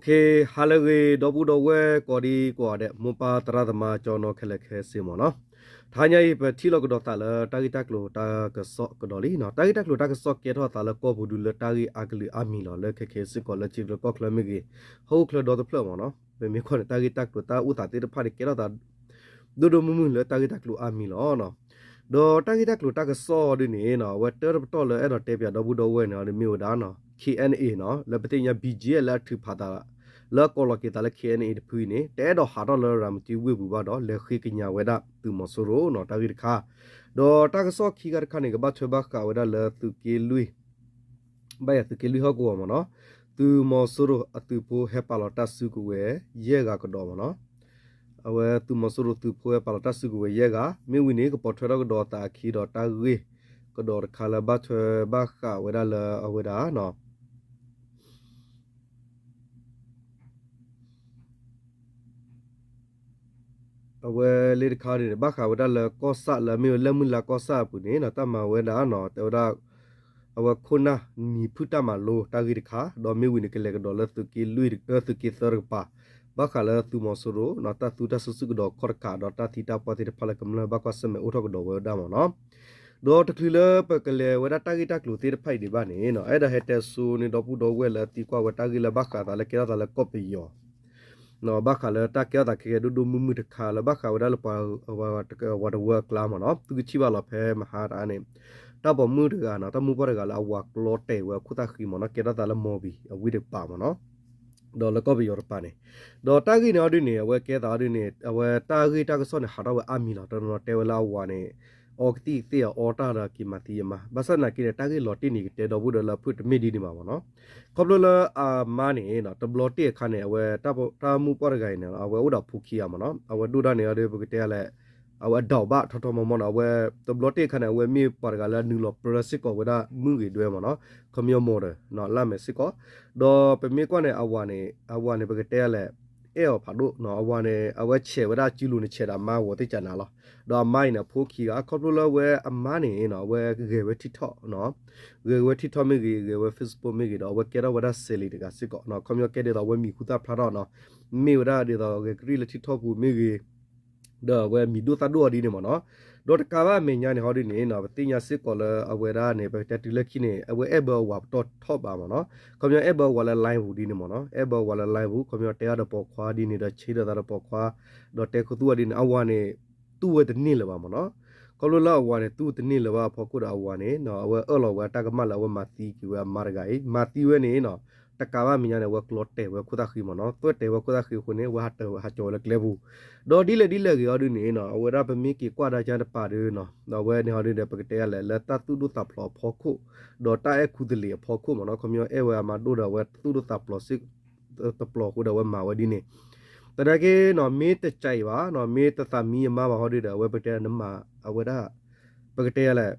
ဟါလၢအဂ့ၤ ဒီပုၢ်ဒီဝဲၢ်ကိးဒံကိးဂၤဒဲး မိၢ်ပၢ်သရၣ်သမါ ကၠီနီၣ်ခဲလၢာ်ခဲဆ့မ့ၢ်နီၤ. တဟါညါအံၤ ပထံၣ်လိာ်ကဒီးသးလၢတၢ်ဂ့ၢ်တၢ်ကျိၤတၢ်ကစီၣ်ကဒီးလံနီၤ. တၢ်ဂ့ၢ်တၢ်ကျိၤတၢ်ကစီၣ်ကဲထီၣ်သးလၢကီၢ်ပူၤဒုလၢတၢ်ဂ့ၢ်အါကလုာ်အါမံၤလီၤ. လၢခဲခဲစ့ၢ်ကီးလၢထံချၢကီၢ်ချၢမ့ၢ်ဂ့ၤ, ဟီၣ်ခိၣ်ချၢဒီတဖျၢၣ်မ့ၢ်နီၤ. ပမ့ၢ်ကွၢ်န့ၣ် တၢ်ဂ့ၢ်တၢ်ကျိၤတၢ်အိၣ်သးသ့ၣ်တဖၣ်န့ၣ် ကဲထီၣ်သး ဒိၣ်ဒိၣ်မုၢ်မုၢ်လၢတၢ်ဂ့ၢ်တၢ်ကျိၤအါမံၤလီၤ. ဒီးတၢ်ဂ့ၢ်တၢ်ကျိၤတၢ်ကစီၣ်ဒ်န့ၣ်နီၤ, အဝဲတၢ်တပတီၢ်လၢအဲၣ်ဒိးတဲပၠးဒီပုၢ်ဒီဝဲၢ်န့ၣ် အီၤဒ်မ့ၢ်ဝဲဒၣ်နီၤ ခ့ၣ်အဲၣ်အ့ၣ်နီၤ, လၢပသ့ၣ်ညါ ဘံၣ်ကၠ့ၣ် လၢအထုးဖးသး လၢအကိးလီၤက့ၤသးလၢ ခ့ၣ်အဲၣ်အ့ၣ် တဖုအံၤန့ၣ် တအဲၣ်ဒိးဟးထီၣ်လၢရၤမတံဝ့ၢ်ပူၤဘၣ်ဒီး လဲၤဃ့ကညးဝဲဒၣ်သုးမီၤစိရိၤနီၤ, တၢ်ဂ့ၢ်တခါ. ဒီးတၢ်ကစီၣ်ခံခါတခါန့ၣ် ကဘၣ်ထွဲဘၣ်ဃးဝဲဒၣ်လၢသုးက့လွံၢ် ဘၣ်ယၤသုးက့လွံၢ်ဟီၣ်ကဝီၤမ့ၢ်နီၤ, သုးမီၤစိရိၤအသုးဖိဟဲပာ်လီၤတၢ်စုကဝဲၤ ယဲၢ်ဂၤကဒီးမ့ၢ်နီၤ. အဝဲသုးမီၤစိရိၤသုးဖိဟဲပာ်လီၤတၢ်စုကဝဲၤယဲၢ်ဂၤ, မ့ၢ်ဝံၤန့ၣ် ကပိာ်ထွဲထီၣ်ကဒီးသးအခံဒီးတၢ်ဂ့ၢ်ကဒီးတခါလၢဘၣ်ထွဲဘၣ်ဃးဝဲဒၣ်လၢအဝဲဒၣ် အဝဲလၢတခါန့ၣ် ဘၣ်ဃးဝဲဒၣ်လၢကီၢ်ဆၣ်လၢမ့ၢ်ဝဲလၢမုၢ်လါကီၢ်ဆၣ်အပူၤန့ၣ်နီၤ, တၢ်မၤဝဲဒၣ်နီၤ, တဲဝဲဒၣ် အဝဲခိၣ်နၢ်နံၤဖုၣ်တၢ်မၤလိတၢ်ဂ့ၢ်တခါ, ဒီးမ့ၢ်ဝံၤန့ၣ် ကလဲၤကဒီးလၢသုးက့လွံၢ် သုးက့သၢတကပၤ, ဘၣ်ဃးလၢသုးမီၤစိရိၤနီၤ, တၢ်သူတၢ်စုဆူၣ်ကဒီးခီၣ်တကး ဒီးတၢ်သံတၢ်ပှၢ်သ့ၣ်တဖၣ်လၢကမျၢၢ်ဘၣ်ကွၢ်ဆၢၣ်မဲာ်အိၣ်ထီၣ်ကဒီးဝဲဒၣ်မ့ၢ်နီၤ. ဒီးတချုးလၢပကလဲၤဝဲဒၣ်တၢ်ဂ့ၢ်တၢ်ကျိၤသ့ၣ်တဖၣ်အံၤဒံးဘၣ်န့ၣ်နီၤ, အဲၣ်ဒိးဟဲတဲဆိန့ၢ်ဒီပုၢ်ဒီဝဲၢ်လၢသံကွၢ်ဝဲတၢ်ဂ့ၢ်လၢဘၣ်ဃးသးလၢကဲထီၣ်သးလၢကီၢ်ပယီၤ ဘၣ်ဃးလၢတၢ်ကဲထီၣ်သးခဲကဲဒိၣ်ဒိၣ်မုၢ်မုၢ်တခါလၢဘၣ်ဃးဝဲဒၣ်လၢပှၤ ပှၤတဝၢအကျါမ့ၢ်နီၤ, သုကထံၣ်ဘၣ်လီၤဖဲမဟါတၢ်န့ၣ်, တၢ်ပိာ်မုၣ်တဂၤနီၤ, တၢ်မုၣ်ပှၢ်တဂၤလၢအဝၤကျီတဲာ်ဝဲအခိၣ်သၣ်ဃံမ့ၢ်နီၤ, ကဲထီၣ်သးလၢမီၢ်ဘံၤအဝ့ၢ်တကပၤမ့ၢ်နီၤ, ဒီးလၢကီၢ်ပယီၤတကပၤန့ၣ်, ဒီးတၢ်ဂ့ၢ်န့ၣ်အီၤဒ်န့ၣ် အဝဲကဲသးအီၤဒ်န့ၣ် အဝဲတၢ်ဂ့ၢ်တၢ်ကစီၣ်န့ၣ် ဟးထီၣ်ဝဲအါမံၤလီၤ. တနီၤနီၤတဲဝဲလၢအဝၤန့ၣ် အီကသံၣ်ကသ့ၣ်အီၣ်တၢ်ဒီးက့ၤမၤသံအမါ, ဘၣ်ဆၣ်သနာ်က့န့ၣ် တၢ်ဂ့ၢ်လီၤတံၢ်န့ၣ် ကတဲဒီပုၢ်ဒီဝဲၢ်လၢအဖုၣ်တမ့ၢ်ဒ်န့ၣ်ဘၣ်မ့ၢ်နီၤ. ခီဖျိလၢအမါန့ၣ် တဘျီတ့ၢ်အခါန့ၣ် အဝဲ တၢ်မုၣ်ပှၢ်တဂၤအံၤန့ၣ် အဝဲအိၣ်ဒီးဖိခံဂၤမ့ၢ်နီၤ, အဝဲဒိၣ်ဒၣ်န့ၣ်အီၤဒီး ပကတဲလဲၣ် အဝဲဒိးဘၣ်ထီထီမီမီနီၤ, အဝဲတဘျီတ့ၢ်အခါန့ၣ် အဝဲမ့ၢ်ပှၤတဂၤလၢနုာ်လီၤပြၢစ့ၢ်ကီးဝဲဒၣ်မုၣ်ဂ့ၤဒွဲမ့ၢ်နီၤ, ခီပညီမီၢ်ဒီး လၢ်မဲာ်စ့ၢ်ကီး, ဒီးပမ့ၢ်ကွၢ်န့ၣ် အဝၤန့ၣ် အဝၤန့ၣ် ပကတဲလဲၣ် အဲၣ်အီၤဖးဒိၣ်နီၤ, အဝၤန့ၣ် အဝဲဆဲးဝဲဒၣ်စုလိၤန့ၣ် ဆဲးဒီးအမါဂီၤသ့ၣ်ကနၤလီၤ. ဒီးအမါအံၤန့ၣ် အဖိခံဂၤ ခီဖျိလၢအဝဲအမါန့ၣ်နီၤ အဝဲဂဲၤဝဲ TikTok နီၤ, ဂဲၤဝဲ TikTok မ့ၢ်ဂ့ၤ ဂဲၤဝဲ Facebook မ့ၢ်ဂ့ၤဒီး အဝဲကဲထီၣ်ဝဲဒၣ်စဲးလံတဂၤစ့ၢ်ကီးနီၤ, ခီပညီကဲဒ်သိးအဝဲမံၤဟူသၣ်ဖျါထီၣ်နီၤ, မ့ၢ်ဝဲဒၣ်ဒ်သိးဂဲၤကရံၣ်လၢ TikTok ပူၤမ့ၢ်ဂ့ၤ ဒီးအဝဲမံၤဒိၣ်သၣ်ဒိၣ်အီၤဒ်န့ၣ်မ့ၢ်နီၤ. ဒီးတကးဘၣ်အမဲာ်ညါန့ၣ် ဟီဒ်န့ၣ်နီၤ ပသ့ၣ်ညါစ့ၢ်ကီးလၢအဝဲဒၣ်န့ၣ် ပကတဲတုၤလၢခံန့ၣ် အဝဲအဲၣ်ဘၢအဝၤပတီၢ်ထီၣ်ဘးမ့ၢ်နီၤ. ခီပညီအဲၣ်ဘၢအဝၤလၢ line ပူၤဒ်န့ၣ်မ့ၢ်နီၤ. အဲၣ်ဘၢအဝၤလၢ line ပူၤ ခီပညီတဲအီၤဒီးပိာ်ခွါဒ်န့ၣ်ဒီး ဆ့ဒီးသးဒီးပိာ်ခွါ ဒီးတဲခူသူၣ်အီၤဒ်န့ၣ် အဝၤန့ၣ် တူၢ်ဝဲတန့ၢ်လၢၤဘၣ်မ့ၢ်နီၤ. ခီဖျိလၢအဝၤန့ၣ် တူၢ်တန့ၢ်လၢၤဘၣ်အဖီခိၣ်ဒီးအဝၤန့ၣ် အဝဲအၢၣ်လီၤဝဲအတၢ်ကမၣ်လၢအဝဲမၤသံက့ၤဝဲအမါတဂၤအံၤ မၤသံဝဲန့ၣ်နီၤ တကးဘၣ်မဲာ်ညါန့ၣ် အဝဲကျီတဲာ်ဝဲခိၣ်သၣ်ဃံမ့ၢ်နီၤ. သွဲၣ်တဲာ်ဝဲခိၣ်သၣ်ဃံအဃိန့ၣ် အဝဲဟးတၢၤဝဲဟးကၠီၤဝဲလၢကျဲပူၤ ဒီးဒ်လဲၣ်ဒ်လဲၣ်ဂ့ၤအီၤဒ်န့ၣ်နီၤ အဝဲဒၣ်ပမ့ၢ်က့ၤကွၢ်ဒၣ်ကၢတပၤဒ်နီၤ အဝဲန့ၣ်ဟီဒ်ဒီး ပကတဲလဲၣ်လၢတၢ်သူၣ်ဒိၣ်သးဖျိးအဖီခိၣ် ဒီးတၢ်အဲၣ်ခူသလ့ၤအဖီခိၣ်မ့ၢ်နီၤ ခီပညီအဲၣ်ဝဲအမါဒိၣ်ဒီးအဝဲသူၣ်ဒိၣ်သးဖျိးစ့ၢ် တပျီၤအဃိဒီးအဝဲမၤဝဲဒ်န့ၣ် သနာ်က့နီၤ မ့ၢ်တကးအံၤဘၣ်နီၤ မ့ၢ်တသးမံအမါဘၣ်ဟီဒ်ဒီး အဝဲပကတဲနမၤအဝဲဒၣ် ပကတဲလဲၣ်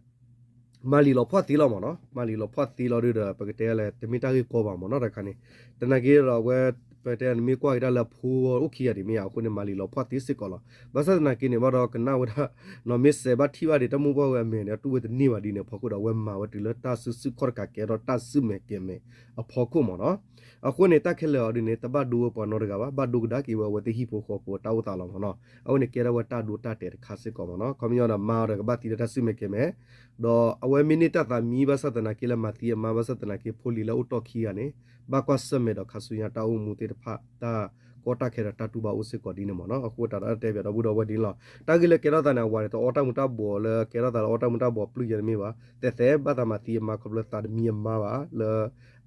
မၤလံာ်လီၤဖှီၣ်သ့လီၤမ့ၢ်နီၤ မၤလံာ်လီၤဖှီၣ်သ့လီၤဒ်ဒီး ပကတဲလဲၣ် တမ့ၢ်တၢ်ဂ့ၢ်ကီဘၣ်မ့ၢ်နီၤ တခါန့ၣ် သနာ်က့ဒီး အဝဲ ပတဲနမ့ၢ်ကွၢ်က့ၤဒၣ်လၢအဖိအိၣ်ခံဂၤဒံးမ့ၢ်ဧါ အဃိန့ၣ် မၤလံာ်လီၤဖှီၣ်သ့စ့ၢ်ကီးလီၤ. ဘၣ်ဆၣ်သနာ်က့န့ၣ် ဘၣ်ဒီးကနၣ်ဝဲဒၣ်နီၤ မ့ၢ်စဲးဘၣ်ထံၣ်ဘၣ်ဒံး တၢ်မိၢ်ပှၢ်ဝဲအမဲာ်န့ၣ် တူၢ်ဝဲတန့ၢ်ဘၣ်ဒ်န့ၣ် အဖီခိၣ်ဒီး အဝဲမၤဝဲတုၤလၢတၢ်စုဆူၣ်ခီၣ်တကးကဲထီၣ်တၢ်စုမဲာ်ကဲၤမဲာ်အဖီခိၣ်မ့ၢ်နီၤ အဃိန့ၣ် တၢ်ခဲလၢာ်အီၤဒ်န့ၣ် တဘၣ်ဒိဝဲပှၤနီတဂၤဘၣ် ဘၣ်ဒိကဒါက့ၤဝဲအဝဲသ့ၣ်ဟံၣ်ဖိဃီဖိတၢ်အိၣ်သးလီၤမ့ၢ်နီၤ အဝဲန့ၣ်ကဲထီၣ်ဝဲတၢ်ဒိတၢ်တဲာ်တခါစ့ၢ်ကီးမ့ၢ်နီၤ ခီပညီဒီးမါအီၤဒီးကဘၣ်သံလၢတၢ်စုမဲာ်ကဲၤမဲာ် ဒီးအဝဲမ့ၢ်န့ၢ်တၢ်သးမံဘၣ်ဆၣ်သနာ်က့လၢမၤသံအမါဘၣ်ဆၣ်သနာ်က့ဖိလံၤလၢအိၣ်တီၢ်ခံဂၤန့ၣ် ဘၣ်ကွၢ်ဆၢၣ်မဲာ်ဒီးခါဆူညါတၢ်အိၣ်မူသ့ၣ်တဖၣ် တၢ်ကီတၢ်ခဲဒီးတၢ်တူၢ်ဘၣ်အိၣ်စ့ၢ်ကီးဒ်န့ၣ်မ့ၢ်နီၤ အဃိသတးဒီးတဲပၠးဒီပုၢ်ဒီဝဲၢ်ဒ်န့ၣ်လီၤ တၢ်ဂ့ၢ်လၢကဲထီၣ်သးန့ၣ် အဝၤန့ၣ် တအီၣ်တၢ်မူၤတၢ်ဘှီးလၢကဲထီၣ်သးလၢအီၣ်တၢ်မူၤတၢ်ဘှီးပျုၢ်ယဲန့ၣ်မ့ၢ်ဘၣ် တဲသဲဘၣ်သးမၤသံအမါခီဖျိသးတမံအမါဘၣ်လၢ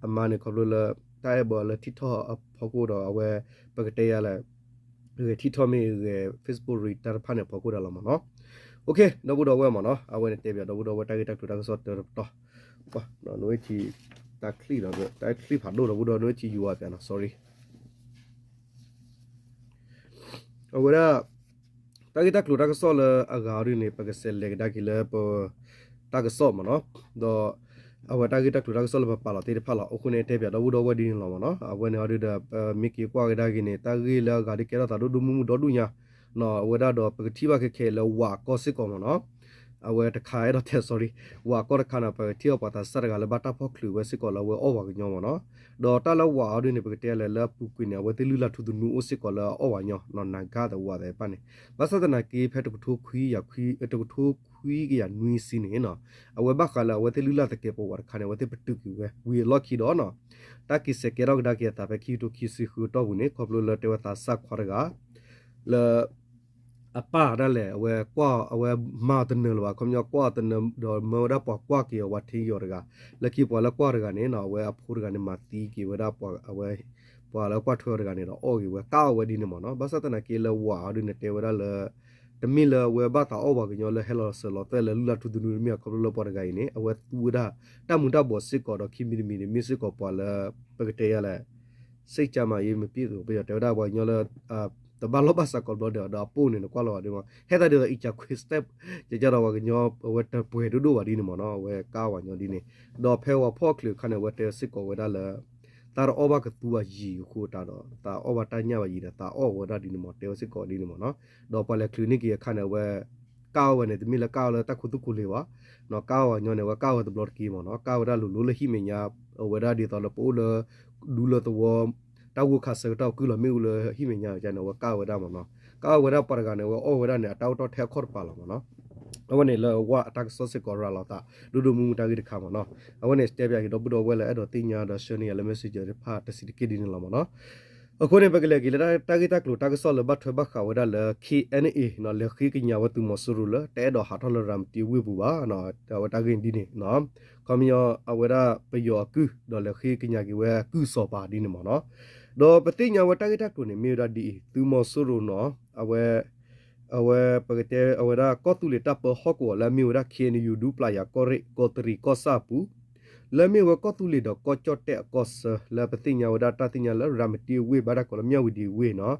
အမါန့ၣ်ခီဖျိလၢ တၢ်အဲၣ်ဘၢလၢ TikTok အဖီခိၣ်ဒီးအဝဲ ပကတဲယၤလဲၣ် ဂဲၤ TikTok မ့ၢ်ဂဲၤ Facebook တၢ်တဖၣ်န့ၣ်အဖီခိၣ်ဒၣ်လီၤမ့ၢ်နီၤ ဒီပုၢ်ဒီဝဲၢ်မ့ၢ်နီၤ အဝဲန့ၣ်တဲပၠးဒီပုၢ်ဒီဝဲၢ်တၢ်ဂ့ၢ်တၢ်ကျိၤတၢ်ကစီၣ်တၢတပတီၢ် နဝဲထံ တၢ်ချံၣ်ဒီး တၢ်ချံၣ်ဖးဒိၣ်ဒီပုၢ်ဒီဝဲၢ် နဝဲထံယူၤအီၤပၠးနီၤ sorry အဝဲဒၣ် တၢ်ဂ့ၢ်တၢ်ကျိၤတၢ်ကစီၣ်လၢအဂၤအီၤဒ်န့ၣ် ပကစးလဲၤကဒါက့ၤလၢပ တၢ်ကစီၣ်မ့ၢ်နီၤ ဒီး အဝဲတၢ်ဂ့ၢ်တၢ်ကျိၤတၢ်ကစီၣ်လၢပပာ်လီၤသ့ၣ်တဖၣ်လီၤ. အဃိန့ၣ် တဲပၠးဒီပုၢ်ဒီဝဲၢ်ဒ်န့ၣ်လီၤမ့ၢ်နီၤ. အဝဲန့ၣ်အီၤဒ်ဒီး ပမ့ၢ်က့ၤကွၢ်ကဒါက့ၤန့ၣ် တၢ်ဂ့ၢ်လၢအဂၤဒ်ကဲထီၣ်သးဒိၣ်ဒိၣ်မုၢ်မုၢ်ဒီဒူၣ်ညါ အဝဲဒၣ်ဒီးပကထံၣ်ဘၣ်ခဲခဲအံၤလၢဝၤအကီၢ်စ့ၢ်ကီးမ့ၢ်နီၤ. အဝဲတခါအဲၣ်ဒိးတဲ sorry ဝးကီၢ်တခါန့ၣ် ပကထံၣ်အီၤပှၤသးစၢ်တဂၤလၢဘၣ်တၢ်ဖီၣ်ချုးဝဲစ့ၢ်ကီးလၢအဝဲအီၣ်ဝးကညီမ့ၢ်နီၤ, ဒီးတၢ်လၢဝးအီၤဒ်န့ၣ် ပကတဲလဲၣ်လၢအပူၤကွံာ်န့ၣ် အဝဲသ့ၣ်လုၢ်လၢ်ထူသနူအိၣ်စ့ၢ်ကီးလၢအီၣ်ဝးညီနီၤ နၤဂၤသဝးသဲးတဖၣ်န့ၣ်, ဘၣ်ဆၣ်သနာ်က့ဖဲတကထိခွံကယၤခွံ တကထိခွံကယၤနွံဆံန့ၣ်နီၤ, အဝဲဘၣ်ဃးလၢအဝဲသ့ၣ်လုၢ်လၢ်သကဲးပဝးတခါန့ၣ် အဝဲသ့ၣ်ပတုာ်က့ၤဝဲဝံၤအလီၢ်ခံဒီးနီၤ, တၢ်က့ၤစဲးကဲထီၣ်ကဒါက့ၤအသးဖဲခံကထိခံဆံဃုအတီၢ်ပူၤန့ၣ် ခီဖျိလၢတဲဝဲသးစၢ်ခွါတဂၤ လၢ အပၢ်ဒၣ်လဲာ် အဝဲကွၢ် အဝဲမၤတနၢၤလၢၤဘၣ် ခီပညီကွၢ်အီၤတနၢၤ ဒီးမၢဝဲဒၣ်ပှၤကွၢ်က့ၤအီၤ ဝၤထ့က့ၤအီၤတဂၤ, လၢခံပှၤလၢကွၢ်တဂၤန့ၣ်နီၤ အဝဲအဖိတဂၤန့ၣ် မၤသံက့ၤဝဲဒၣ်ပှၤ အဝဲ ပှၤလၢကွၢ်ထွဲအီၤတဂၤန့ၣ်ဒီးအီၣ်က့ၤဝဲ ကးအီၤဝဲဒ်န့ၣ်မ့ၢ်နီၤ, ဘၣ်ဆၣ်သနာ်က့လၢဝၤအီၤဒ်န့ၣ် တဲဝဲဒၣ်လၢ တမ့ၢ်လၢအဝဲဘၣ်သးအီၣ်ဝးကညီလၢဟဲလီၤစၢၤလီၤသွဲၣ်လၢလုၢ်လၢ်ထူသနူတမ့ၢ် ခီဖျိလၢပှၤတဂၤအံၤန့ၣ် အဝဲသူဝဲဒၣ် တၢ်မူၤတၢ်ဘှီးစ့ၢ်ကီးဒီးခံမံၤတမံၤန့ၣ် မ့ၢ်စ့ၢ်ကီးပှၤလၢ ပကတဲယၤလဲၣ် စိတ်ကျန်းမာရေးမပြည့်စုံ ပယီၤတဲဝဲဒၣ်ပှၤကညီလၢ တဘၣ်လိာ်ဘၣ်စးကိးဘျီဒီး ဒီးအပိၢ်န့ၣ်နကွၢ်လီၤဘၣ်ဒ်မ့ၢ် ဟဲသးဒ်သိး အံကၢခွ့စတဲး ကကဒီးပှၤကညီ အဝဲတပှဲၤဒိၣ်ဒိၣ်ဘၣ်ဒ်န့ၣ်မ့ၢ်နီၤ အဝဲကးဝဲညီဒ်န့ၣ်, ဒီးဖဲဝၤဖီၣ်ချုးအခါန့ၣ် အဝဲတဲစ့ၢ်ကီးဝဲဒၣ်လၢ သးတအီၣ်ဘၣ်ကသူအယံၤအဃိတၢ်ဒီး သးအီၣ်ဘၣ်တၢ်ညၣ်ဘၣ်ယံၤဒီး သးအီၣ်ဝဲဒၣ်ဒ်န့ၣ်မ့ၢ် တဲဝဲစ့ၢ်ကီးဒ်န့ၣ်မ့ၢ်နီၤ, ဒီးပှၤလဲၤချုးန့ၢ်က့ၤအခါန့ၣ် အဝဲ ကးဝဲန့ၣ် တမ့ၢ်လၢကးဝဲလၢတၢ်ခူသူၣ်ခူလံၤဘၣ်, ကးဝဲညီန့ၣ် အဝဲကးဝဲတဘျီတက့ၢ်မ့ၢ်နီၤ ကးဝဲဒၣ်လိၤလိၤလၢဟံၣ်မဲာ်ညါ အဝဲဒၣ်ဒ်သိးလၢပအိၣ်လၢ ဒူလၢသဝီ တၢ်ဂိၢ်ခးဆၢကတီၢ်ကုၢ်လီၤမ့ၣ်အူလၢဟံၣ်မဲာ်ညါန့ၣ် အဝဲကးဝဲဒၣ်မ့ၢ်နီၤ, ကးဝဲဒၣ်ပှၤတဂၤန့ၣ် အဝဲအီၣ်ဝဲဒၣ်န့ၣ် အတၢ်အိၣ်တီၢ်ထဲအခီၣ်တပၤလီၤမ့ၢ်နီၤ, အဝဲန့ၣ်လၢဝၤအတၢ်ကစီၣ်စ့ၢ်ကီးရၤလီၤသး ဒိၣ်ဒိၣ်မုၢ်မုၢ်တၢ်ဂ့ၢ်တခါမ့ၢ်နီၤ, အဝဲန့ၣ်တဲပၠးက့ၤဒီပုၢ်ဒီဝဲၢ်လၢအဲၣ်ဒိးသ့ၣ်ညါဒီးဆှၢန့ၢ်ယၤလၢ messenger တဖၣ်တဆံးတက့ၢ်ဒ်န့ၣ်လီၤမ့ၢ်နီၤ. အဃိန့ၣ် ပကလဲၤက့ၤလၢတၢ်ဂ့ၢ်တၢ်ကျိၤတၢ်ကစီၣ်လၢဘၣ်ထွဲဘၣ်ဃးဝဲဒၣ်လၢ KNA လဲၤဃ့ကညးဝဲသုးမီၤစိရိၤလၢ တအဲၣ်ဒိးဟးထီၣ်လၢရၤမတံအဝ့ၢ်ပူၤဘၣ်, အဝဲတၢ်ဂ့ၢ်ဒ်န့ၣ် ခီပညီအဝဲဒၣ်ပယီၤအကုၢ် ဒီးလဲၤဃ့ကညးက့ၤဝဲအကုၢ်စီၤပၤဒ်န့ၣ်မ့ၢ်နီၤ, ဒီးပသ့ၣ်ညါဝဲတၢ်ဂ့ၢ်တၢ်ကျိၤန့ၣ် မ့ၢ်ဝဲဒၣ်ဒ်အံၤ သုးမီၤစိရိၤနီၤ အဝဲ အဝဲပကတဲအဝဲဒၣ်ကီၢ်သူလ့ၤတၢ်ပၢဟီၣ်ကဝီၤလၢအမ့ၢ်ဝဲဒၣ် KNU ဒူပျၢ်ယၤကီၢ်ရ့ၣ် ကီးတရံးကီၢ်ဆၣ်အပူၤ လၢအမ့ၢ်ဝဲကီၢ်သူလ့ၤဒီးကီၢ်ကၠီၣ်တဲၣ်အကီၢ်ဆၢ လၢပသ့ၣ်ညါဝဲဒၣ်တၢ်သ့ၣ်ညါလၢရၤမတံအဝ့ၢ် ဘၣ်တၢ်ကိးလၢမၠၣ်ဝံၤဒံးအဝ့ၢ်နီၤ,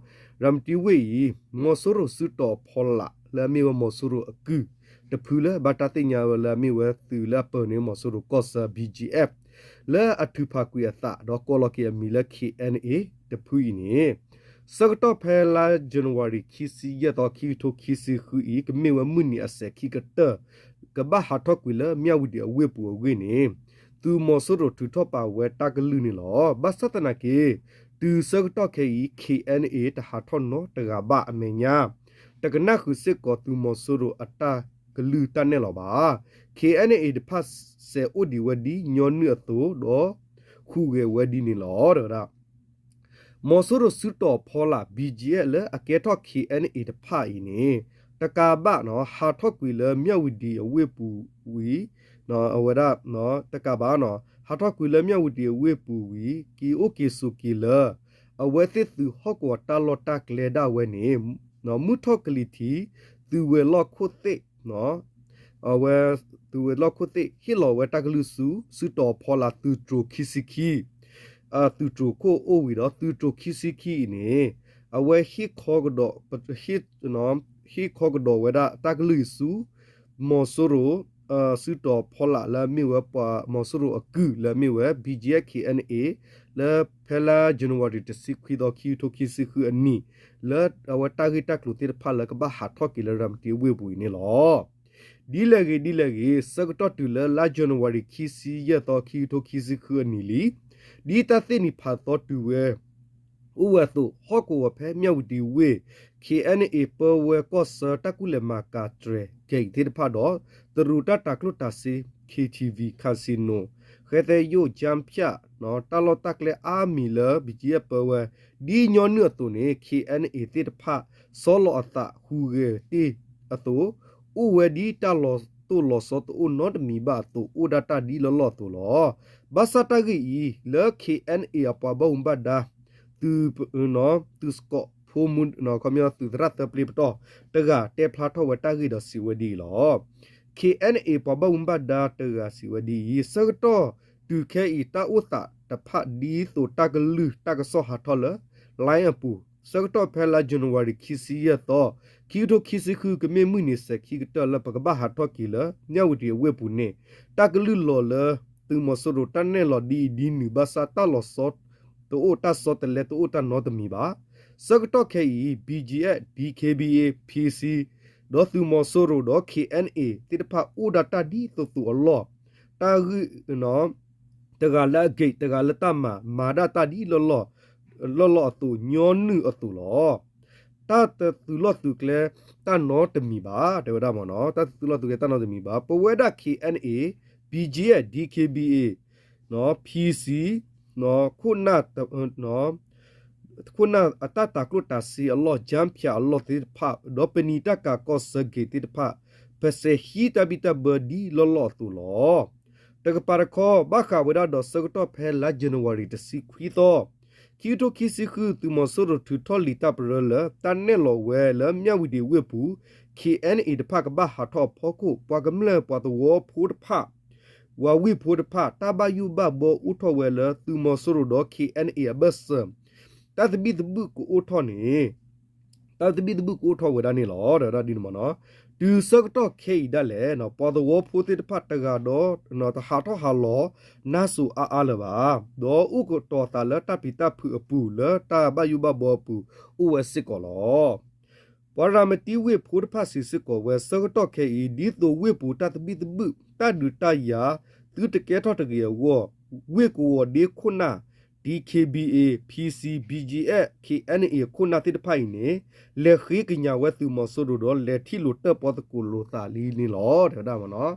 ရၤမတံအဝ့ၢ်အံၤ မီၤစိရိၤစုတီၤအဖီလာ် လၢအမ့ၢ်ဝဲမီၤစိရိၤအကုၢ် တဖုလၢဘၣ်တၢ်သ့ၣ်ညါဝဲလၢအမ့ၢ်ဝဲသုးလၢအပၢန့ၢ်မီၤစိရိၤကီၢ်ဆၢ BGF လၢအထုးဖးကွံာ်အသးဒီးကိးလီၤက့ၤအမံၤလၢ KNA တဖုအံၤန့ၣ် ဆၢကတီၢ်ဖဲလါ January ခံဆံယဲၢ်သီ ခံကထိခံဆံဃုအံၤ ကမ့ၢ်ဝဲမုၢ်နံၤအစဲၤခံကတၢၢ် ကဘၣ်ဟးထီၣ်ကွံာ်လၢမၠၣ်ဝံၤဒံးအဝ့ၢ်ပူၤအဂ့ၢ်န့ၣ် သုးမီၤစိရိၤထုးထီၣ်ပာ်ဝဲတၢ်ကလုၢ်န့ၣ်လီၤ. ဘၣ်ဆၣ်သနာ်က့ တုၤဆၢကတီၢ်ခဲအံၤ KNA တဟးထီၣ်နီတဂၤဘၣ်အမဲာ်ညါ တကနၣ်ဃုာ်စ့ၢ်ကီးသုးမီၤစိရိၤအတၢ်ကလုၢ်တၢ်နဲၣ်လီၤဘၣ်. KNA တဖၣ်စဲၤအိၣ်ဒံးဝဲဒ်ညီနုၢ်အသိးဒီး ဟူးဂဲၤဝဲဒ်န့ၣ်လီၤ တဲဝဲဒၣ် မီၤစိရိၤစုတီၤအဖီလာ် BGF လၢအကဲထီၣ် KNA တဖၣ်အံၤန့ၣ် တကးဘၣ်နီၤ ဟးထီၣ်ကွံာ်လၢမၠၣ်ဝံၤဒံးအဝ့ၢ်ပူၤဝံၤ အဝဲဒၣ် တကးဘၣ်နီၤ ဟးထီၣ်ကွံာ်လၢမၠၣ်ဝံၤဒံးအဝ့ၢ်ပူၤဝံၤ က့ၤအိၣ်က့ၤဆိးက့ၤလၢ အဝဲသ့ၣ်သုးဟီၣ်ကဝီၤတၢ်လီၢ်တၢ်ကျဲဒၣ်ဝဲန့ၣ် မုၢ်ထီၣ်ကလံၤထံး သုးဝဲၤလီၢ်ခိၣ်သ့ၣ် အဝဲ သုးဝဲၤလီၢ်ခိၣ်သ့ၣ် ဟ့ၣ်လီၤဝဲတၢ်ကလုၢ်ဆူ စုတီၤအဖီလာ်သုးတြိၤခံဆံခံ သုးတြိၤခိၣ်အိၣ်ဝံၤဒီး သုးတြိၤခံဆံခံအံၤန့ၣ် အဝဲဟ့ၣ်ခီကဒီး ဟ့ၣ်ခီကဒီးဝဲဒၣ်တၢ်ကလုၢ်အံၤဆူ မီၤစိရိၤ စုတီၤဖီလာ်လၢအမ့ၢ်ဝဲပှၤမီၤစိရိၤအကုၢ်လၢအမ့ၢ်ဝဲ BGF KNA လၢဖဲလါ January တဆံခွံသီ ခံကထိခံဆံဃုအနံၣ် လၢအဝဲတၢ်ဂ့ၢ်တၢ်ကျိၤသ့ၣ်တဖၣ်လၢကဘၣ်ဟးထီၣ်က့ၤလၢရၤမတံအဝ့ၢ်ပူၤအံၤန့ၣ်လီၤ. ဒ်လဲၣ်ဂ့ၤ ဒ်လဲၣ်ဂ့ၤ ဆၢကတီၢ်တုၤလၢလါ January ခံဆံယဲၢ်သီ ခံကထိခံဆံဃုအနံၣ်လံ ဒ်တၢ်သ့ၣ်နံၤဖးသီတုၤဝဲ အိၣ်ဝဲအသိး ဟီၣ်ကဝီၤဖဲမၠၣ်ဝံၤဒံးဝ့ၢ် KNA ပၢဝဲကီၢ်ဆၢတၢ်ကူၣ်လဲၤမၤကၤတြဲၤခဲအံၤသ့ၣ်တဖၣ်ဒီး တရူးတၢ်တၤကျိၣ်တၤစ့ KTV Casino ဃဲသဲယိၣ် ကၠၢဖၠၣ် တၢ်လီၢ်တၢ်ကျဲအါမံၤလၢ BGF ပၢဝဲ ဒ်ညီနုၢ်အသိးန့ၣ် KNA သ့ၣ်တဖၣ် ဆီလီၤအသးဟူးဂဲၤတ့ၢ်အသိး အိၣ်ဝဲဒ်တၢ်လီၤတိၢ်လီၤဆီတအိၣ်နီတမံၤဘၣ်အသိး အိၣ်ဒၣ်တၢ်ဒ်လၢလီၢ်အသိးလီၤ. ဘၣ်ဆၣ်တၢ်ဂ့ၢ်အံၤ လၢ KNA အပှၤဘၣ်မူဘၣ်ဒါ သုး သုးစကီးဖိမူ ခီပညီသုးသရၣ်သၢပျ့ပတီၢ် တဂၤတဲဖျါထီၣ်ဝဲတၢ်ဂ့ၢ်ဒီးစံးဝဲဒ်အံၤလီၤ. KNA ပှၤဘၣ်မူဘၣ်ဒါတဂၤစံးဝဲဒ်အံၤ ဆၢကတီၢ်တုၤခဲအံၤ တၢ်အိၣ်သးတဖၣ်ဒ်သိးတၢ်ကလုၢ်တၢ်ကစီၣ်ဟးထီၣ်လၢ Line အပူၤ ဆၢကတီၢ်ဖဲလါ January ခံဆံယဲၢ်သီ ခံကထိခံဆံဃု ကမ့ၢ်မုၢ်နံၤစဲၤခံကတၢၢ်လၢပကဘၣ်ဟးထီၣ်က့ၤလၢ မၠၣ်ဝံၤဒံးအဝ့ၢ်ပူၤန့ၣ် တၢ်ကလုၢ်လီၤလၢသုးမီၤစိရိၤတၢ်နဲၣ်လီၤဒ်အံၤဒ်နုၤ ဘၣ်ဆၣ်တၢ်လီၤဆီတအိၣ် တၢ်ဆီတလဲတအိၣ်တၢ်နီတမံၤဘၣ်. ဆၢကတီၢ်ခဲအံၤ BGF, DKBA, PC ဒီးသုးမီၤစိရိၤဒီး ခ့ၣ်အဲၣ်အ့ၣ် သ့ၣ်တဖၣ်အိၣ်ဒၣ်တၢ်ဒ်သိးသိးအလီၢ်, တၢ်ဂ့ၢ် တဂၤလၢအဂ့ၢ် တဂၤလၢတၢ်မၤ မၤဒၣ်တၢ်ဒ်လီၢ်လီၢ် လီၢ်လီၢ်အသိး ညီနုၢ်အသိးလီၤ. တၢ်တသုးလီၢ်သုးကျဲ တၢ်နီတမံၤဘၣ် တဲဝဲဒၣ်မ့ၢ်နီၤ, တၢ်တသုးလီၢ်သုးကျဲတၢ်နီတမံၤဘၣ်. ပဝဲဒၣ် ခ့ၣ်အဲၣ်အ့ၣ်, ဘံၣ်ကၠံၣ်အဲၣ်, ဒံၣ်ခ့ၣ်ဘံၣ်အ့ၣ်, ဖံစံ, ခိၣ်နၢ် ခိၣ်နၢ်အတၢ်တၤကျိၣ်တၤစ့အလီၢ် ကၠၣ်ဖၠးအလီၢ်သ့ၣ်တဖၣ် ဒီးပနံာ်တၢ်ကၤကီၢ်ဆၢဂ့ၤသ့ၣ်တဖၣ် ပစဲးဟံးတၢ်ဘံၣ်တၢ်ဘၢဒ်လီၢ်လီၢ်အသိးလီၤ. တကပၤတခီ ဘၣ်ဃးဝဲဒၣ်ဒီးဆၢကတီၢ်ဖဲလါယနူၤအါရံၤတဆံခွံသီ ခံကထိခံဆံဃု သုးမီၤစိရိၤထုးထီၣ်လံာ်တၢ်ပရၢလၢ တၢ်နဲၣ်လီၤဝဲလၢမၠၣ်ဝတံၤဝ့ၢ်ပူၤ ခ့ၣ်အဲၣ်အ့ၣ်တဖၣ်ကဘၣ်ဟးထီၣ်အဖီခိၣ် ပှၤကမျၢၢ်ပှၤသဝီဖိတဖၣ် ဝၤဝ့ၢ်ဖိတဖၣ် တၢ်ဘၣ်ယိၣ်ဘၣ်ဘီအိၣ်ထီၣ်ဝဲလၢသုးမီၤစိရိၤဒီး ခ့ၣ်အဲၣ်အ့ၣ်အဘၢၣ်စၢၤ တၢ်သဘံၣ်သဘုၣ်ကအိၣ်ထီၣ်န့ၣ် တၢ်သဘံၣ်သဘုၣ်ကအိၣ်ထီၣ်ဝဲဒၣ်န့ၣ်လီၤ. ဒီးဒ်န့ၣ်မ့ၢ်နီၤ, တုၤဆၢကတီၢ်ခဲအံၤဒၣ်လဲာ် ပှၤသဝီဖိသ့ၣ်တဖၣ်တဂၤဒီး တဟးထီၣ်ဟးလီၤ နါစိၤအါအါလၢၤဘၣ်, ဒီးအိၣ်ကတီၤသးလၢတၢ်ပျံၤတၢ်ဖုးအပူၤလၢတၢ်ဘၣ်ယိၣ်ဘၣ်ဘီအပူၤ အိၣ်ဝဲစ့ၢ်ကီးလီၤ. ပှၤရၤမတံဝ့ၢ်ဖိတဖၣ်စံးစ့ၢ်ကီးဝဲ ဆၢကတီၢ်ခဲအံၤ ဒ်သိးဝ့ၢ်ပူၤတၢ်သဘံၣ်သဘုၣ် တၢ်ဒုးတၢ်ယၤ သုတကဲထီၣ်တဂ့ၤအဂီၢ် ဝ့ၢ်ကဝီၤဒ့ခိၣ်နၢ် ဒံၣ်ခ့ၣ်ဘံၣ်အ့ၣ်, ဖံစံ, ဘံၣ်ကၠံၣ်အဲၣ်, ခ့ၣ်အဲၣ်အ့ၣ်ခိၣ်နၢ်သ့ၣ်တဖၣ်အံၤန့ၣ် လဲၤဃ့ကညးဝဲသုးမီၤစိရိၤဒီး လဲၤထံၣ်လိာ်တၢၣ်ပီၣ်သကိးလိာ်သးလံန့ၣ်လီၤ တဲဝဲဒၣ်မ့ၢ်နီၤ.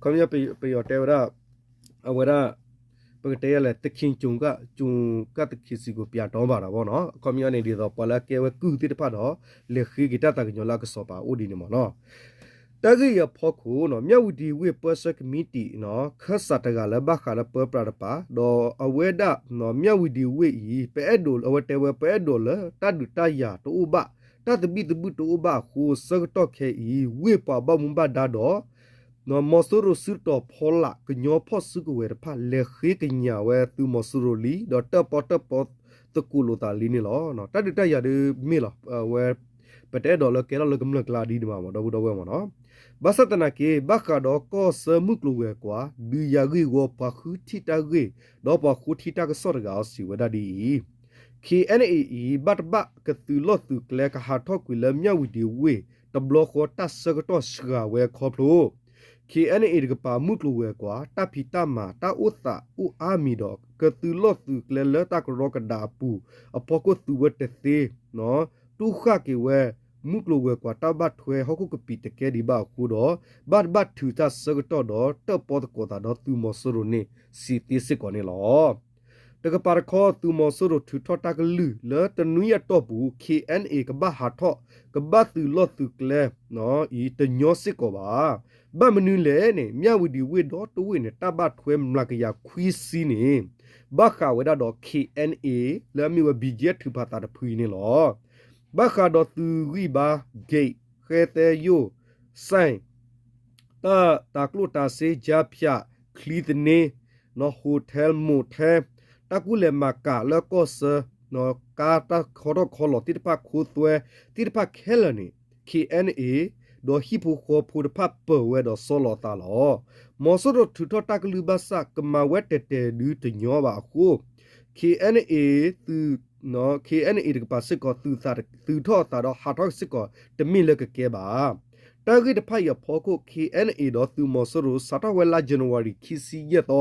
ခီပညီပယီၤတဲဝဲဒၣ် အဝဲဒၣ် ပကတဲယလဲၣ် သခင်ကြုံက ကြုံကသခင်စံးကို ပြန်တောင်းပန်တာပေါ့နော်. အခီပညီန့ၣ် ဒ်သိးပှၤလၢအကဲဝဲကုၢ်သ့ၣ်တဖၣ်ဒီး လဲၤဃ့က့ၤတၢ်သးကညီၤလၢအကစီၤပၤအိၣ်ဒ်န့ၣ်မ့ၢ်နီၤ. တၢ်ဂ့ၢ်အံၤအဖီခိၣ်နီၤ မၠၣ်ဝတံၤဝ့ၢ်ပၢဆှၢကမံးတံာ်နီၤ ခၢၣ်စးတဂၤလၢဘၣ်ဃးလၢပၢပြးတပၤ ဒီးအဝဲဒၣ် မၠၣ်ဝတံၤဝ့ၢ်အံၤ ပအဲၣ်ဒိး အဝဲတဲဝဲ ပအဲၣ်ဒိးလၢတၢ်ဒုးတၢ်ယၤတအိၣ်ဘၣ် တၢ်သဘံၣ်သဘုၣ်တအိၣ်ဘၣ်အဃိ ဆၢကတီၢ်ခဲအံၤ ဝ့ၢ်ပှၤဘၣ်မူဘၣ်ဒါဒီး မီၤစိရိၤစုတီၤဖီလာ် ကညီဖီၣ်စုကဝဲၤတဖၣ် လဲၤဃ့ကညးဝဲသုးမီၤစိရိၤလံ ဒီးတၢၣ်ပီၣ်တၢၣ်ပီသကိးလိာ်သးလံန့ၣ်လီၤ. တၢ်ဒုးတၢ်ယၤဒုးမ့ၢ်လီၤ အဝဲ ပတအဲၣ်ဒိးလၢကဲထီၣ်လၢကမျၢၢ်ကျါဒ်န့ၣ်ဘၣ်မ့ၢ် ဒီပုၢ်ဒီဝဲၢ်မ့ၢ်နီၤ. ဘၣ်ဆၣ်သနာ်က့ ဘၣ်ဃးဒီးကီၢ်ဆၢမုၢ်ကျိၤဝဲၤကွာ် ဒုးယၤဂ့ၢ်ဝီပှၤဃုထံၣ်တၢ်ဂ့ၢ် ဒီးပှၤဃိထံတၢ်ကစီၣ်တဂၤအံၤစံးဝဲဒၣ်ဒ်အံၤ ခ့ၣ်အဲၣ်အ့ၣ်အံၤ ဘၣ်တဘၣ်ကသုးလီၢ်သုးကျဲ ကဟးထီၣ်ကွံာ်လၢမၠၣ်ဝတံၤဝ့ၢ် တဘျီဃီတၢ်ဆၢကတီၢ်စှၤဝဲခီဖျိ ခ့ၣ်အဲၣ်အ့ၣ်တကပၤ မုၢ်ကျိၤဝဲၤကွာ် တၢ်ဖံးတၢ်မၤ တၢ်အိၣ်သးအိၣ်အါမံၤဒီး ကသုးလီၢ်သုးကျဲလၢတၢ်ကရီကဒါအပူၤ အဖီခိၣ်သုးဝဲတသ့ တူၢ်ဃာ်က့ၤဝဲ မုၢ်ကျိၤဝဲၤကွာ် တၢ်ဘၣ်ထွဲဟီၣ်ခိၣ်ကပံာ်တကဲဒံးဘၣ်အဃိဒီး ဘၣ်တဘၣ်ထုးတၢ်ဆၢကတီၢ်ဒီး တၢၣ်ပီၣ်သကိးသးဒီးသုးမီၤစိရိၤန့ၣ် စံးသ့စ့ၢ်ကီးန့ၣ်လီၤ. တကပၤတခီ သုးမီၤစိရိၤထုးထီၣ်တၢ်ကလုၢ်လၢတနွံအတီၢ်ပူၤ ခ့ၣ်အဲၣ်အ့ၣ် ကဘၣ်ဟးထီၣ် ကဘၣ်သုးလီၢ်သုးကျဲ အံၤတညီစ့ၢ်ကီးဘၣ်. ဘၣ်မနုၤလဲၣ်န့ၣ် မၠၣ်ဝတံၤဝ့ၢ်ဒီတဝ့ၢ်န့ၣ် တၢ်ဘၣ်ထွဲမျးကယၤခွံဆံန့ၣ် ဘၣ်ဃးဝဲဒၣ်ဒီး ခ့ၣ်အဲၣ်အ့ၣ် လၢအမ့ၢ်ဝဲ ဘံၣ်ကၠံၣ်အဲၣ် ထုးဖးသးတဖုအံၤန့ၣ်လီၤ. ဘၣ်ဃးဒီးသုးဂံၢ်ဘါ gate ဃဲသဲယိၣ် ဆိုင် တၢ်တၤကျိၣ်တၤစ့ ကၠါဖၠး ချံသန့ hotel motel တၢ်ကူၣ်လဲၤမၤကၤလၢကီၢ်ဆၢ ကါတၢ်ခီထီၣ်ခီလီၤသ့ၣ်တဖၣ် ခိသွဲသ့ၣ်တဖၣ်ခဲလၢာ်န့ၣ် ခ့ၣ်အဲၣ်အ့ၣ် ဒီးဟံၣ်ဖိဃီဖိတဖၣ်ပၢၤဝဲဒီးဆီလီၤအသးလီၤ. မီၤစိရိၤထုးထီၣ်တၢ်ကလုၢ်ဘၣ်ဆၣ် ကမၤဝဲတဲာ်တဲာ်ဒုးတညီဘၣ်အဃိ ခ့ၣ်အဲၣ်အ့ၣ် သုး ခ့ၣ်အဲၣ်အ့ၣ်တကပၤစ့ၢ်ကီး သုးထီၣ်အသးဒီးဟးထီၣ်စ့ၢ်ကီး တမ့ၢ်လၢကကဲဘၣ်. တၢ်ဂ့ၢ်တဖၣ်အံၤအဖီခိၣ် ခ့ၣ်အဲၣ်အ့ၣ် ဒီးသုးမီၤစိရိၤ စးထီၣ်ဝဲလါယနူၤအါရံၤ ခံဆံယဲၢ်သီ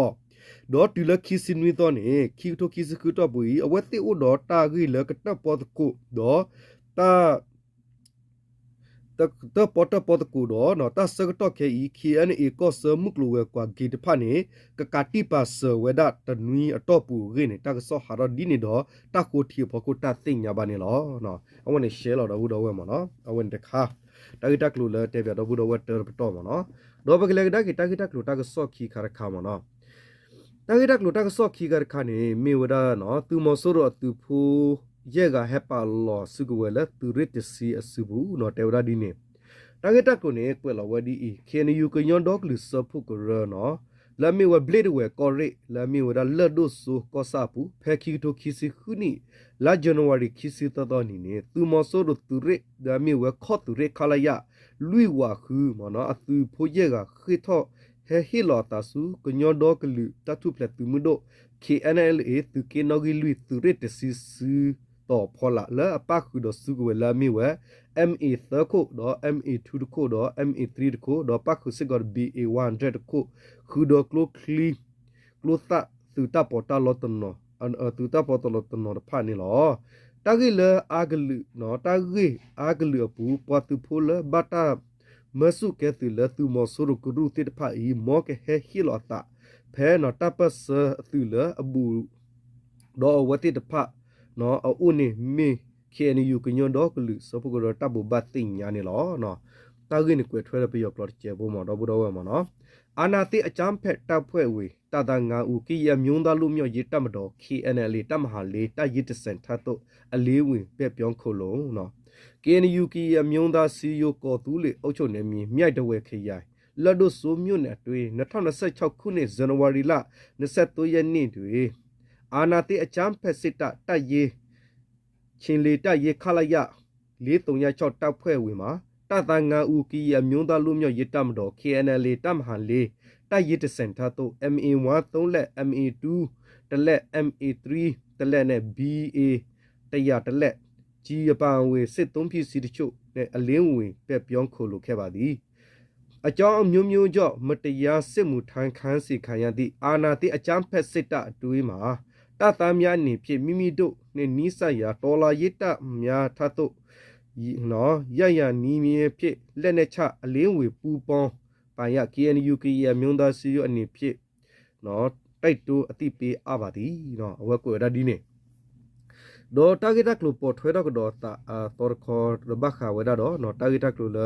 ဒီးတုၤလၢခံဆံနွံသီန့ၣ် ခံကထိခံဆံဃုတီၢ်ပူၤအံၤ အဝဲသ့ၣ်အိၣ်ဒီးတၢ်ဂ့ၢ်လၢကတၢၣ်ပီၣ်သကိးဒီး တၢ် တၢၣ်ပီၣ်တၢၣ်ပီသကိးဒီး တၢ်ဆၢကတီၢ်ခဲအံၤ ခ့ၣ်အဲၣ်အ့ၣ် ကီၢ်ဆၢမုၢ်ကျိၤဝဲၤကွာ် gate တဖၣ်န့ၣ် ကကးတံၢ်ပာ်စၢၤဝဲဒၣ်တနွံအတီၢ်ပူၤအဂ့ၢ်န့ၣ် တၢ်ကစီၣ်ဟးထီၣ်ဒ်န့ၣ်ဒီး တၢ်ဃိထံအဖီခိၣ်တၢ်သ့ၣ်ညါဘၣ်န့ၣ်လီၤ. အဝဲန့ၣ်ရှဲလီၤဒီပုၢ်ဒီဝဲၢ်မ့ၢ်နီၤ အဝဲန့ၣ်တခါ တၢ်ဂ့ၢ်တၢ်ကျိၤလၢတဲဘၣ်ဒီပုၢ်ဒီဝဲၢ်တၢတပတီၢ်မ့ၢ်နီၤ ဒီးပကလဲၤကဒါက့ၤတၢ်ဂ့ၢ်တၢ်ကျိၤတၢ်ကစီၣ်ခံခါတခါမ့ၢ်နီၤ တၢ်ဂ့ၢ်တၢ်ကျိၤတၢ်ကစီၣ်ခံခါတခါန့ၣ် မ့ၢ်ဝဲဒၣ် သုးမီၤစိရိၤအသုးဖိ ယဲၢ်ဂၤဟဲပာ်လီၤစုကဝဲၤလၢသုးရ့ၣ်တဆံအစုပူၤနီၤ တဲဝဲဒၣ်ဒ်န့ၣ် တၢ်ဂ့ၢ်တၢ်ကျိၤန့ၣ် ကွဲးလီၤဝဲဒ်အံၤ ခ့ၣ်အဲၣ်ယူၣ် ကညီဒီကလုာ်စၢဖှိၣ်ကရၢနီၤ လၢအမ့ၢ်ဝဲဘျ့ၣ်တဝဲၢ်ကီၢ်ရ့ၣ် လၢအမ့ၢ်ဝဲဒၣ်လၢၢ်ဒိၣ်စိကီၢ်ဆၣ်အပူၤ ဖဲခံကထိခံဆံဃုနံၣ် လါယနူၤအါရံၤခံဆံသၢသီနံၤန့ၣ် သုးမီၤစိရိၤသုးရ့ၣ် လၢအမ့ၢ်ဝဲခီၣ်သုးရ့ၣ် ခလရ လွံၢ်ဝးဃုမ့ၢ်နီၤ အသုးဖိယဲၢ်ဂၤဃ့ၢ်ထီၣ် ဟဲဟ့ၣ်လီၤအသးဆူ ကညီဒီကလုာ်တၢ်ထူၣ်ဖျဲးသုးမုၢ်ဒိၣ် ခ့ၣ်အဲၣ်အ့ၣ် သုးက့နီၣ်ဂံၢ်လွံၢ် သုးရ့ၣ်တဆံစု အဝဲန့ၣ်မ့ၢ်ဝဲဒၣ်တၢ်ပၢၢ်ဆၢအသုးမီၤစိရိၤအတၢ်ပၢၢ်ဆၢအသုးမီၤစိရိၤအတၢ်ပၢၢ်ဆၢအသုးကဝဲၤလၢအမ့ၢ်ဝဲ MA သၢခိၣ် ဒီး MA two တခိၣ် ဒီး MA three တခိၣ် ဒီးပၣ်ဃုာ်စ့ၢ်ကီး BA one hundred တခိၣ် ဃုာ်ဒီးကျိချံ ကျိသၣ်သုးတၢ်ပီးတၢ်လီတနီၤ သုးတၢ်ပီးတၢ်လီတနီၤတဖၣ်န့ၣ်လီၤ. တၢ်ဂ့ၢ်လၢအါကလုာ် တၢ်ဂ့ၢ်အါကလုာ်အပူၤ ပှၤသုးဖိလၢဘၣ်တၢ်မၢဆူၣ်ကဲသုးလၢသုးမီၤစိရိၤကရူၢ်သ့ၣ်တဖၣ်အံၤ မ်ကဟဲဟ့ၣ်လီၤအသး ဖဲန့ၣ်တၢ်ပၢၢ်ဆၢအသုးလၢအဘူး ဒီးအဝဲသ့ၣ်တဖၣ် အအိၣ်န့ၣ်မ့ၢ် KNU ကညီဒီကလုာ်စၢဖှိၣ်ကရၢတၢ်ဘိးဘၣ်သ့ၣ်ညါန့ၣ်လီၤ. တၢ်ဂ့ၢ်န့ၣ်ကွဲးထွဲလၢပယီၤကျိာ်တစဲးဖိမး ဒီပုၢ်ဒီဝဲၢ်မးနီၤ. အာဏာသိမ်းအကြမ်းဖက်တပ်ဖွဲ့ဝင် တပ်သားငါးဦး ကရင်အမျိုးသားလွတ်မြောက်ရေးတပ်မတော် KNLA တပ်မဟာလေး တပ်ရင်းတစ်ဆယ် တပ်သို့ အလင်းဝင် ဘက်ပြောင်းခိုလှုံ နော်။ KNU ကရင်အမျိုးသားအစည်းအရုံး ကော်သူးလေ အုပ်ချုပ်နယ်မြေ မြိုင်တဝယ်ခရိုင် လၢၢ်ဒိၣ်စိမြို့နယ်အတွင်း နှစ်ထောင်နှစ်ဆယ့်ခြောက်ခုနှစ် ဇန်နဝါရီလ နှစ်ဆယ့်သုံးရက်နေ့တွင် အာဏာသိမ်းအကြမ်းဖက်စစ်တပ် တပ်ရင်း ချဉ်လီတပ်ရင်း ခလရ လေးသုညခြောက် တပ်ဖွဲ့ဝင်မှ တပ်သားငါးဦး ကရင်အမျိုးသားလွတ်မြောက်ရေးတပ်မတော် KNLA တပ်မဟာလေး တပ်ရင်းတစ်ဆယ် တပ်သို့ MA one သုံးလက် MA two တစ်လက် MA three တစ်လက်နှင့် BA တစ်ရာတစ်လက် ကျည်အပါအဝင် စစ်သုံးပစ္စည်းတချို့နဲ့ အလင်းဝင် ဘက်ပြောင်းခိုလှုံခဲ့ပါသည်။ အကြောင်းအမျိုးမျိုးကြောင့် မတရားစစ်မှုထမ်း ခံစေခံရသည့် အာဏာသိမ်းအကြမ်းဖက်စစ်တပ်အတွင်းမှာ တပ်သားများအနေဖြင့် မိမိတို့နှင့်နီးစပ်ရာ တော်လှန်ရေးတပ်များထံသို့ ရရာနည်းမျိုးဖြင့် လက်နက်ချ အလင်းဝင် ပူးပေါင်းပါရန် KNU ကရင်အမျိုးသားအစည်းအရုံးအနေဖြင့် တိုက်တွန်းအသိပေးအပ်ပါသည် အဝဲကွဲးဝဲဒၣ်ဒ်န့ၣ် ဒီးတၢ်ဂ့ၢ်တၢ်ကျိၤပိာ်ထွဲထီၣ်ကဒီးအသးအသီတခီ ဒီးဘၣ်ဃးဝဲဒၣ်ဒီး တၢ်ဂ့ၢ်တၢ်ကျိၤလၢ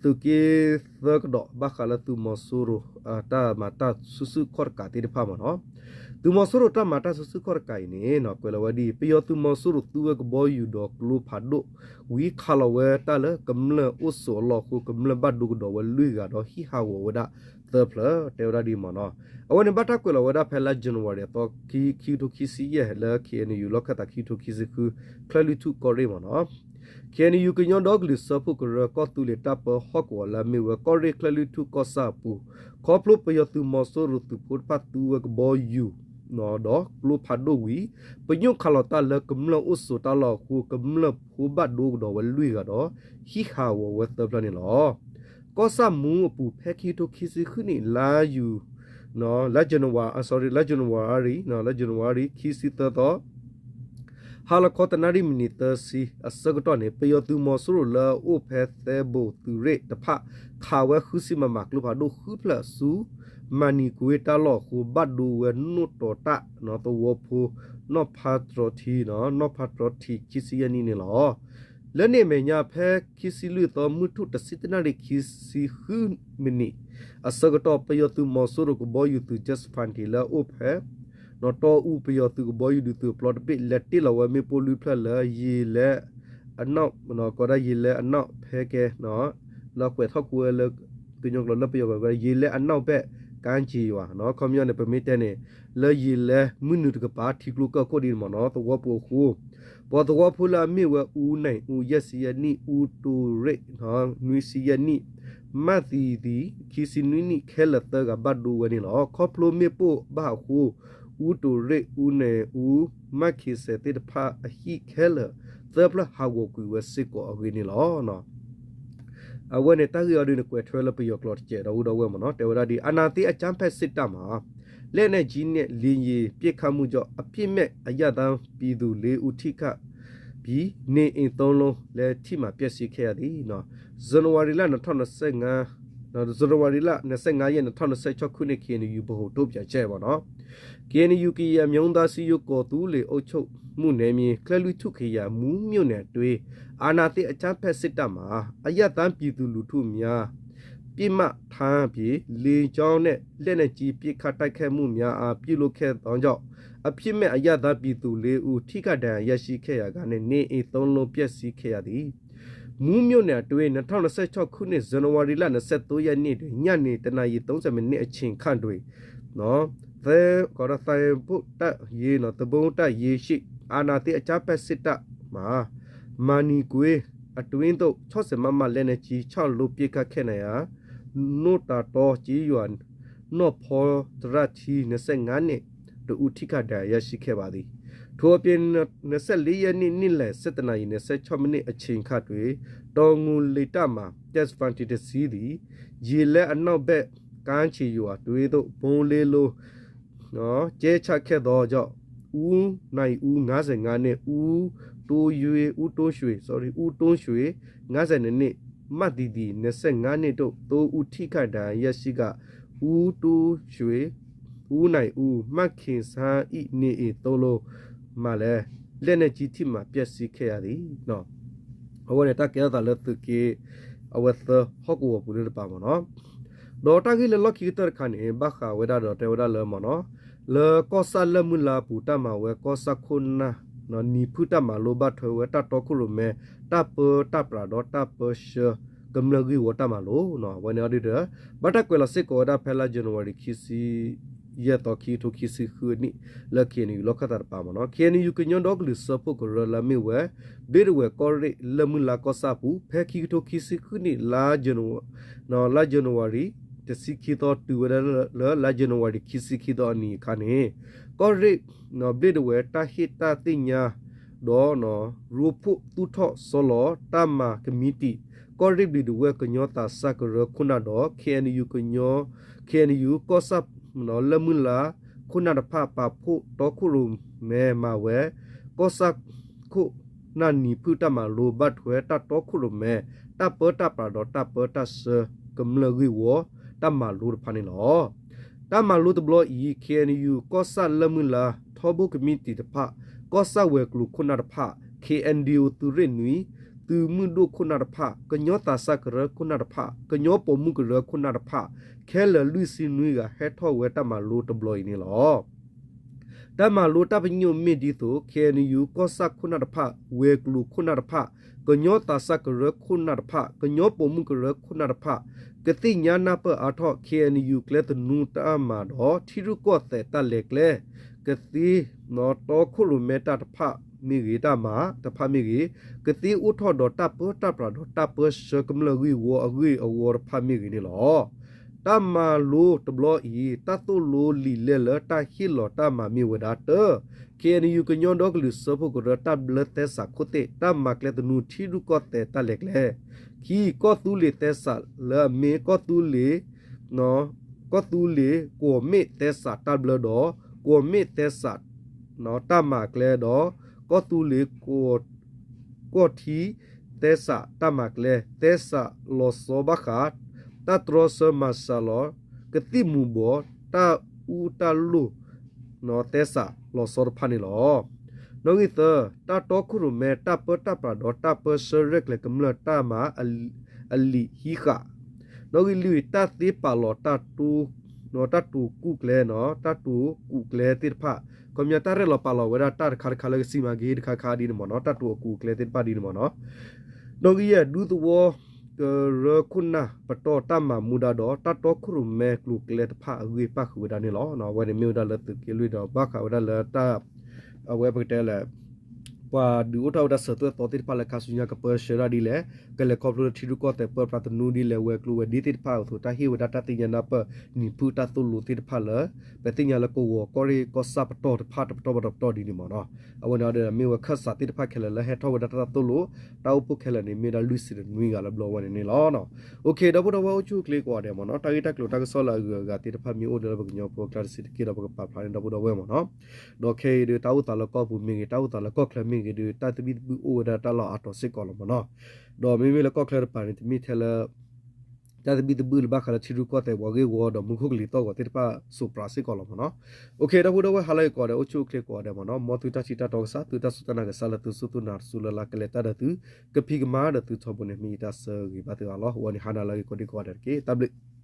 သုးက့သၢကဒီး ဘၣ်ဃးလၢသုးမီၤစိရိၤ တၢ်မၤတၢ်စုဆူၣ်ခီၣ်တကးသ့ၣ်တဖၣ်မးနီၤ. သုးမီၤစိရိၤတၢ်မၤတၢ်စုဆူၣ်ခီၣ်တကးအံၤန့ၣ် ကွဲးလီၤဝဲဒ်အံၤ ပယီၤသုးမီၤစိရိၤသူဝဲကဘီယူၤဒီးကျိဖးဒိၣ် ဝံၤခးလီၤဝဲတၢ်လၢကမျၢၢ်အိၣ်ဆိးအလီၢ်အဃိ ကမျၢၢ်ဘၣ်ဒိကဒီးဝဲလွံၢ်ဂၤဒီးဟံးဟးဂီၤဝဲဒၣ်သၢဖျၢၣ် တဲဝဲဒၣ်ဒ်အံၤမးနီၤ. အဝဲန့ၣ်ဘၣ်တၢ်ကွဲးလီၤဝဲဒၣ်ဖဲလါ January အသီ ခံကထိခံဆံယဲၢ် လၢ KNU လီၢ်ခၢၣ်သး ခံကထိခံဆံဃု ချၢၣ်လွံၢ်ထူၣ်ကီၢ်ရ့ၣ်မးနီၤ. KNU ကညီဒီကလုာ်စၢဖှိၣ်ကရၢ ကီၢ်သူလ့ၤတၢ်ပၢဟီၣ်ကဝီၤလၢအမ့ၢ်ဝဲ ကီၢ်ရ့ၣ်ချၢၣ်လွံၢ်ထူၣ်ကီၢ်ဆၣ်အပူၤ ခီဖျိပယီၤသုးမီၤစိရိၤသုးဖိတဖၣ်သူဝဲကဘီယူၤ ဒီးကျိဖးဒိၣ်ဝံၤ ပညိၣ်ခးလီၤတၢ်လၢကမျၢၢ်အိၣ်ဆိးတၢ်လီၢ်အဃိ ကမျၢၢ်ဖိဘၣ်ဒိကဒီးဝဲလွံၢ်ဂၤဒီး ဟံးဟးဂီၤဝဲသၢဖျၢၣ်န့ၣ်လီၤ. ကီၢ်ဆၣ်မူးအပူၤ ဖဲခံကထိခံဆံဃုနံၣ် လါယူၤ လါ January လါ January လါ January ခံဆံသၢသီ ဟါလီၤခီတနၣ်ရံၣ်မံးနံးသၢဆံအဆၢကတီၢ်န့ၣ် ပယီၤသုးမီၤစိရိၤလၢအအိၣ်ဖဲသဲဘိးသုးရ့ၣ်တဖၣ် ခးဝဲဃုဆံ MM ကျိဖးဒိၣ်ဃုဖျၢၣ်ဆူ မၤနံၤကွ့တၢ်လီၢ်အဃိ ဘၣ်ဒိဝဲနိၣ်တီၤတၢ်သဝီဖိ နီၢ်ဖးတြီထံ နီၢ်ဖးတြီထံ ခံဆံယဲၢ်နံၣ်န့ၣ်လီၤ. လၢန့ၣ်အမဲာ်ညါ ဖဲခံဆံလွံၢ်သီ မုၢ်ထူၣ်တဆံတနၣ်ရံၣ် ခံဆံဃုမံးနံးအဆၢကတီၢ် ပယီၤသုးမီၤစိရိၤကဘီယူၤသုး Jet Fighter လၢအအိၣ်ဖဲ တီအူပယီၤသုးကဘီယူၤဒုးသုးအပျီတဘ့ၣ် လဲၤတ့ၢ်လီၤဝဲမ့ၣ်ပိၢ်လွံၢ်ဖျၢၣ်လၢ ယံာ်လဲ အနီၣ် ကီးဒၣ်ယံာ်လဲအနီၣ်ဖဲကဲ လၢကွဲးထီၣ်ကွံာ်ဝဲလၢ ကညီကျိာ်လၢပယီၤကီး ယံာ်လဲအနီၣ်ဘ့ၣ် ကၠ့ယွၤ ခီပညီန့ၣ် ပမ့ၢ်တဲန့ၣ် လၢယံာ်လဲမုၢ်နုာ်တကပၤ ထံကျိကၢၢ်ခိၣ်ဒ်န့ၣ်မးနီၤ သဝီပူၤအဃိ ပှၤသဝီဖိလၢအမ့ၢ်ဝဲ အူနဲၣ်အူ ယဲၢ်ဆံယဲၢ်နံၣ်, အူတိၤရ့ၣ် နွံဆံယဲၢ်နံၣ်, မၣ်သံသံ ခံဆံနွံနံၣ် ခဲလၢာ်သၢဂၤဘၣ်ဒိဝဲန့ၣ်လီၤ. ခီဖျိမ့ၣ်ပိၢ်ဘၣ်အဃိ အူတိၤရ့ၣ်, အူနဲၣ်အူ, မၣ်ခ့စဲးသ့ၣ်တဖၣ်အဟံၣ်ခဲလၢာ်သၢဖျၢၣ်ဟးဂီၤကွံာ်ဝဲစ့ၢ်ကီးအဂ့ၢ်န့ၣ်လီၤ. အဝဲန့ၣ်တၢ်ဂ့ၢ်အံၤဒ်န့ၣ် ကွဲးထွဲလၢပယီၤကျိာ်တစဲး ဒီပုၢ်ဒီဝဲၢ်မးနီၤ တဲဝဲဒၣ်ဒ် အာဏာသိမ်းအကြမ်းဖက်စစ်တပ်မှ လက်နက်ကြီးနဲ့ လေယာဉ်ပစ်ခတ်မှုကြောင့် အပြစ်မဲ့အရပ်သားပြည်သူလေးဦး ထိခိုက်ပြီး နေအိမ်သုံးလုံးလည်း ထိမှန်ပျက်စီးခဲ့ရသည် ဇန်နဝါရီလ နှစ်ထောင်နှစ်ဆယ့်ငါး ဇန်နဝါရီလ နှစ်ဆယ့်ငါးရက် နှစ်ထောင်နှစ်ဆယ့်ခြောက်ခုနှစ် KNU ဗဟိုထုတ်ပြန်ချက်ပေါ့နော် KNU ကရင်အမျိုးသားအစည်းအရုံး ကော်သူးလေအုပ်ချုပ်မှုနယ်မြေ ချဲလွီထူခရိုင် မူးမြို့နယ်အတွင်း အာဏာသိမ်းအကြမ်းဖက်စစ်တပ်မှ အရပ်သားပြည်သူလူထုများ ပစ်မှတ်ထားပြီး လေကြောင်းနဲ့ လက်နက်ကြီး ပစ်ခတ်တိုက်ခိုက်မှုများအား ပြုလုပ်ခဲ့သောကြောင့် အပြစ်မဲ့အရပ်သားပြည်သူ လေးဦး ထိခိုက်ဒဏ်ရာရရှိခဲ့ရာက နေအိမ်သုံးလုံး ပျက်စီးခဲ့ရသည်။ မူးမြို့နယ်အတွင်း နှစ်ထောင်နှစ်ဆယ့်ခြောက်ခုနှစ် ဇန်နဝါရီလ နှစ်ဆယ့်သုံးရက်နေ့တွင် ညနေ တစ်နာရီ သုံးဆယ်မိနစ်အချိန်ခန့်တွင် သဲ သဲဘိတပ်ရင်း သဘိတပ်ရင်းရှိ အာဏာသိမ်းအကြမ်းဖက်စစ်တပ်မှ မၤနံၤကွေးအတွင်းသို့ ခြောက်ဆယ်မမ လက်နက်ကြီး ခြောက်လုံး ပစ်ခတ်ခဲ့ရာ နိၣ်တၢ်တီကျေးရွာ နီၢ်ဖီတရၣ်ထံ နှစ်ဆယ့်ငါးနှစ် တစ်ဦး ထိခိုက်ဒဏ်ရာရရှိခဲ့ပါသည် ထိုအပြင် နှစ်ဆယ့်လေးရက်နေ့ နေ့လယ် ဆယ့်တစ်နာရီ နှစ်ဆယ့်ခြောက်မိနစ်အချိန်ခန့်တွင် တောင်ငူလေတပ်မှ Jet Fighter တစ်စီးသည် ရေလက်အနောက်ဘက် ကမ်းခြေရွာတွင်းသို့ ဗုံးလေးလုံး ကြဲချခဲ့သောကြောင့် ဦးနိုင်ဦး ငါးဆယ့်ငါးနှစ်၊ ဦးတိုးရွှေ ဦးတိုးရွှေ sorry ဦးတိုးရွှေ ငါးဆယ့်နှစ်နှစ်၊ မသီသီ နှစ်ဆယ့်ငါးနှစ်တို့ သုံးဦးထိခိုက်ဒဏ်ရာရရှိကာ ဦးတိုးရွှေ ဦးနိုင်ဦး မှတ်ခင်းစခန်း၏ နေအိမ်သုံးလုံးမှာလည်း လက်နက်ကြီးထိမှန်ပျက်စီးခဲ့ရသည်. အဝဲန့ၣ်တၢ်ကဲထီၣ်သးလၢသုးက့ အဝဲသၢဟီၣ်ကဝီၤပူၤန့ၣ်တပၤမ့ၢ်နီၤ. ဒီးတၢ်ဂ့ၢ်လၢလီၢ်ခံကတၢၢ်တခါန့ၣ် ဘၣ်ဃးဝဲဒၣ်ဒီးတဲဝဲဒၣ်လၢမ့ၢ်နီၤ လၢကီၢ်ဆၣ်လၢၢ်မုၢ်လါအပူၤ တၢ်မၤဝဲကီၢ်ဆၣ်ခိၣ်နၢ် နံၤဖုၣ်တၢ်မၤလိဘၣ်ထွဲဝဲတၢ်တီခိၣ်ရိၣ်မဲ တၢ်ပၢတၢ်ပြးဒီးတၢ်ပၢဆှၢကမျၢၢ်ဂ့ၢ်ဝီတၢ်မၤလိ အဝဲန့ၣ်အီၤဒ်ဒီး ဘၣ်တၢ်ကွဲးလီၤစ့ၢ်ကီးဝဲဒၣ်ဖဲလါ January ခံဆံယဲၢ်သီ ခံကထိခံဆံဃုအနံၣ် လၢ K N U လီၢ်ခၢၣ်သးတပၤမ့ၢ်နီၤ. K N U ကညီဒီကလုာ်စၢဖှိၣ်ကရၢလၢအမ့ၢ်ဝဲ ဘျ့ဒဝဲၢ်ကီၢ်ရ့ၣ်လၢၢ်မုၢ်လါကီၢ်ဆၣ်အပူၤ ဖဲခံကထိခံဆံဃုနံၣ် လါ လါ January တဆံခံသီ တုၤဝဲဒၣ်လၢလါ January ခံဆံခံသီအနံၤအခါန့ၣ် ကီၢ်ရ့ၣ် ဘျ့ဒဝဲၢ်တၢ်ဟ့ၣ်တၢ်သ့ၣ်ညါ ဒီး ရိဖှိၣ်သူၣ်ထီၣ်ဆီလီၤတၢ်မၤကမံးတံာ် ကီၢ်ရ့ၣ်ဘျ့ဒဝဲၢ်ကညီသးစၢ်ကရၢခိၣ်နၢ်ဒီး K N U ကညီ K N U ကီၢ်ဆၣ်လၢၢ်မုၢ်လါခိၣ်နၢ်တဖၣ် ပာ်ဖှိၣ်တီခိၣ်ရိၣ်မဲမၤဝဲ ကီၢ်ဆၣ်ခိၣ်နၢ်နံၤဖုၣ်တၢ်မၤလိဘၣ်ထွဲတၢ်တီခိၣ်ရိၣ်မဲ တၢ်ပၢတၢ်ပြးဒီးတၢ်ပၢတၢ်ဆှၢကမျၢၢ်ဂ့ၢ်ဝီတၢ်မၤလိတဖၣ်န့ၣ်လီၤ. တၢ်မၤလိတဘျီအံၤ K N U ကီၢ်ဆၣ်လၢၢ်မုၢ်လါ ထီဘိကမံးတံာ်တဖၣ်, ကီၢ်ဆၣ်ဝဲၤကျိၤခိၣ်နၢ်တဖၣ်, K N D O သုးရ့ၣ်နွံ, သုးမုၢ်ဒိၣ်ခိၣ်နၢ်တဖၣ်, ကညီသးစၢ်ကရၢခိၣ်နၢ်တဖၣ်, ကညီပိာ်မုၣ်ကရၢခိၣ်နၢ်တဖၣ် ခဲလၢာ်လွံၢ်ဆံနွံဂၤ ဟဲထီၣ်ဝဲတၢ်မၤလိတဘျီအံၤန့ၣ်လီၤ. တၢ်မၤလိတၢ်ပညိၣ်မ့ၢ်ဒ်သိး K N U ကီၢ်ဆၣ်ခိၣ်နၢ်တဖၣ်, ဝဲၤကျိၤခိၣ်နၢ်တဖၣ်, ကညီသးစၢ်ကရၢခိၣ်နၢ်တဖၣ်, ကညီပိာ်မုၣ်ကရၢခိၣ်နၢ်တဖၣ် ကသ့ၣ်ညါနၢ်ပၢၢ်အါထီၣ် K N U ကျဲသနူတၢ်မၤဒီး ထံရူၢ်ကီၢ်သဲးတၢ်လဲၤကျဲ, ကသ့ တီခိၣ်ရိၣ်မဲတၢ်တဖၣ်မ့ၢ်ဂ့ၤ, တၢ်မၤတဖၣ်မ့ၢ်ဂ့ၤ, ကသ့အိၣ်ထီၣ်ဒီးတၢ်ပၢတၢ်ပြးဒီးတၢ်ပၢဆှၢကမျၢၢ်ဂ့ၢ်ဝီအဂ့ၢ်အဝီတဖၣ်မ့ၢ်ဂ့ၤန့ၣ်လီၤ. တၢ်မၤလိတဘျီအံၤ တၢ်သိၣ်လိလံာ်လဲၢ်လၢတၢ်ဟ့ၣ်လီၤတၢ်မၤမ့ၢ်ဝဲဒၣ် တၢ, K N U ကညီဒီကလုာ်စၢဖှိၣ်ကရၢ တၢ်ဘျၢသဲစးခိၣ်သ့ၣ် တၢ်မၤကျဲသနူထံရူၢ်ကီၢ်သဲးတၢ်လဲၤကျဲ, ခံ, ကီၢ်သူလ့ၤသဲစးလၢအမ့ၢ်ကီၢ်သူလ့ၤ ကီၢ်သူလ့ၤကွီၢ်မ့ၣ်သဲစးတၢ်ဘျၢဒီး ကွီၢ်မ့ၣ်သဲစး တၢ်မၤကျဲဒီး ကီၢ်သူလ့ၤ ကီၢ်ထံသဲစးတၢ်မၤကျဲ သဲစးလီၤဆီဘၣ်ဃး တၢ်တြီဆၢမၤစှၤလီၤ ကသံၣ်မူၤဘှီး တၢ်အူတၢ်လိၣ် သဲစးလီၤဆီတဖၣ်န့ၣ်လီၤ. နီၣ်ဂံၢ်သၢ, တၢ်တီခိၣ်ရိၣ်မဲ တၢ်ပၢတၢ်ပြးဒီးတၢ်ပၢဆှၢရဲၣ်ကျဲၤကမျၢၢ်တၢ်မၤအလံာ်ဟံးဃာ် နီၣ်ဂံၢ်လွံၢ်, တၢ်သ့ပာ်လီၤ တၢ်တိာ်ကူၣ်ကျဲ, တၢ်တိာ်ကူၣ်ကျဲသ့ၣ်တဖၣ်, ခီပညီတၢ်ရဲၣ်လီၤပာ်လီၤဝဲဒၣ်တၢ်တခါတခါလၢကစံမၤကဟ့ၣ်တခါခါဒ်န့ၣ်မ့ၢ်နီၤ, တၢ်တိာ်အကူၣ်အကျဲသ့ၣ်တဖၣ်ဒ်န့ၣ်မ့ၢ်နီၤ. နီၣ်ဂံၢ်ယဲၢ်, ဒူသဝီကရၢခိၣ်နၢ်ပတီၢ်တၢ်မၤမူဒါဒီး တၢ်တီခိၣ်ရိၣ်မဲကျိၤကျဲတဖၣ်အဂ့ၢ်ပၣ်ဃုာ်ဝဲဒၣ်န့ၣ်လီၤ. အဝဲန့ၣ်မ့ၢ်ဝဲဒၣ်လၢသုးက့လွံၢ်ဒီး ဘၣ်ဃးဝဲဒၣ်လၢတၢ် အဝဲပကတဲလဲၣ် ပှၤဒုးအိၣ်ထီၣ်ဝဲဒၣ်စၢၤသွဲၣ်သီသ့ၣ်တဖၣ်လၢခါဆူညါကပၢဆှၢဒၣ်ဒ်လဲၣ်, ကလဲၤခီဖျိလၢထံရူၢ်ကီၢ်သဲးပၢပြးသနူဒ်လဲၣ်, ဝဲၤကျိၤဝဲၤဒ့သ့ၣ်တဖၣ်အသိး တၢ်ဟ့ၣ်ဝဲဒၣ်တၢ်သ့ၣ်ညါနၢ်ပၢၢ် နံၤဖုၣ်တၢ်သိၣ်လိသ့ၣ်တဖၣ်လၢ ပသ့ၣ်ညါလၢကဝီၤကီၢ်ရ့ၣ်ကီၢ်ဆၣ်ပတီၢ်တဖၣ်တပတီၢ်ဘၣ်တပတီၢ်ဒ်န့ၣ်မ့ၢ်နီၤ. အဝဲန့ၣ်ဒီးမ့ၢ်ဝဲခၢၣ်စးသ့ၣ်တဖၣ်ခဲလၢာ်လၢဟဲထီၣ်ဝဲဒၣ်တၢ်သိၣ်လိ, တၢ်အိၣ်ဖှိၣ်ခဲလၢာ်န့ၣ် မ့ၢ်ဝဲဒၣ်လွံၢ်ဆံတနွံဂၤလၢဘျီဝဲန့ၣ်န့ၣ်လီၤ. အိၣ်ခ့ ဒီပုၢ်ဒီဝဲၢ်အိၣ်ဆူၣ်အိၣ်ချ့ကိးဂၤဒဲးမ့ၢ်နီၤ, တၢ်ဂ့ၢ်တၢ်ကျိၤတၢ်ကစီၣ်လၢအဂုၤအဂၤသ့ၣ်တဖၣ်မ့ၢ်အိၣ်ဒီးလၢပကညီဖိအကျါတစဲးတက့ၢ်ဒီး ပကပာ်ဖျါန့ၣ် ဒီပုၢ်ဒီဝဲၢ်မ့ၢ်နီၤ. ဒီးခဲအံၤဒုး တၢ်အိၣ်သးလၢကီၢ်ပူၤမ့ၢ်ဂ့ၤ, တၢ်အိၣ်သးလၢကီၢ်ချၢမ့ၢ်ဂ့ၤဒုး တၢ်သဘံၣ်သဘုၣ်အိၣ်ဝဲဒၣ်တၢ်လီၢ်အါတီၤစ့ၢ်ကီးလီၤမ့ၢ်နီၤ. ဒီးမ့မ့ၢ်လၢကီၢ်ချၢတပၤန့ၣ် တမ့ၢ်ထဲလၢ တၢ်သဘံၣ်သဘုၣ်လၢဘၣ်ဃးလၢထံရူၢ်ကီၢ်သဲးပှၤဂ့ၢ်ဝီဒီး မူခိၣ်ကလံၤသီၣ်ဂီၤသ့ၣ်တဖၣ် စိးပြးစ့ၢ်ကီးလီၤမ့ၢ်နီၤ. အိၣ်ခ့ ဒီပုၢ်ဒီဝဲၢ် ဟါလၢအဂ့ၤကိးဂၤဒဲး အိၣ်ဆူၣ်အိၣ်ချ့ကိးဂၤဒဲးမ့ၢ်နီၤ, မ်သုတၢ်ထံၣ်တၢ်တီကစၢ် သုတၢ်စူၢ်တၢ်နာ်ကစၢ်လၢသုစူၢ်သုနာ်တစူၢ်လၢ်လၢ် ကလဲၤတၢ်ဒီးသု ကဖံးကမၤဒီးသုထီဘိန့ၣ် မ့ၢ်ယတၢ်ဆၢဂ့ၤဘၣ်သုအါလီၤ. အဝဲန့ၣ် ဟါနၤလၢအဂ့ၤကိးဒံကိးဂၤဒဲးတက့ၢ်. တၢ်ဘျုး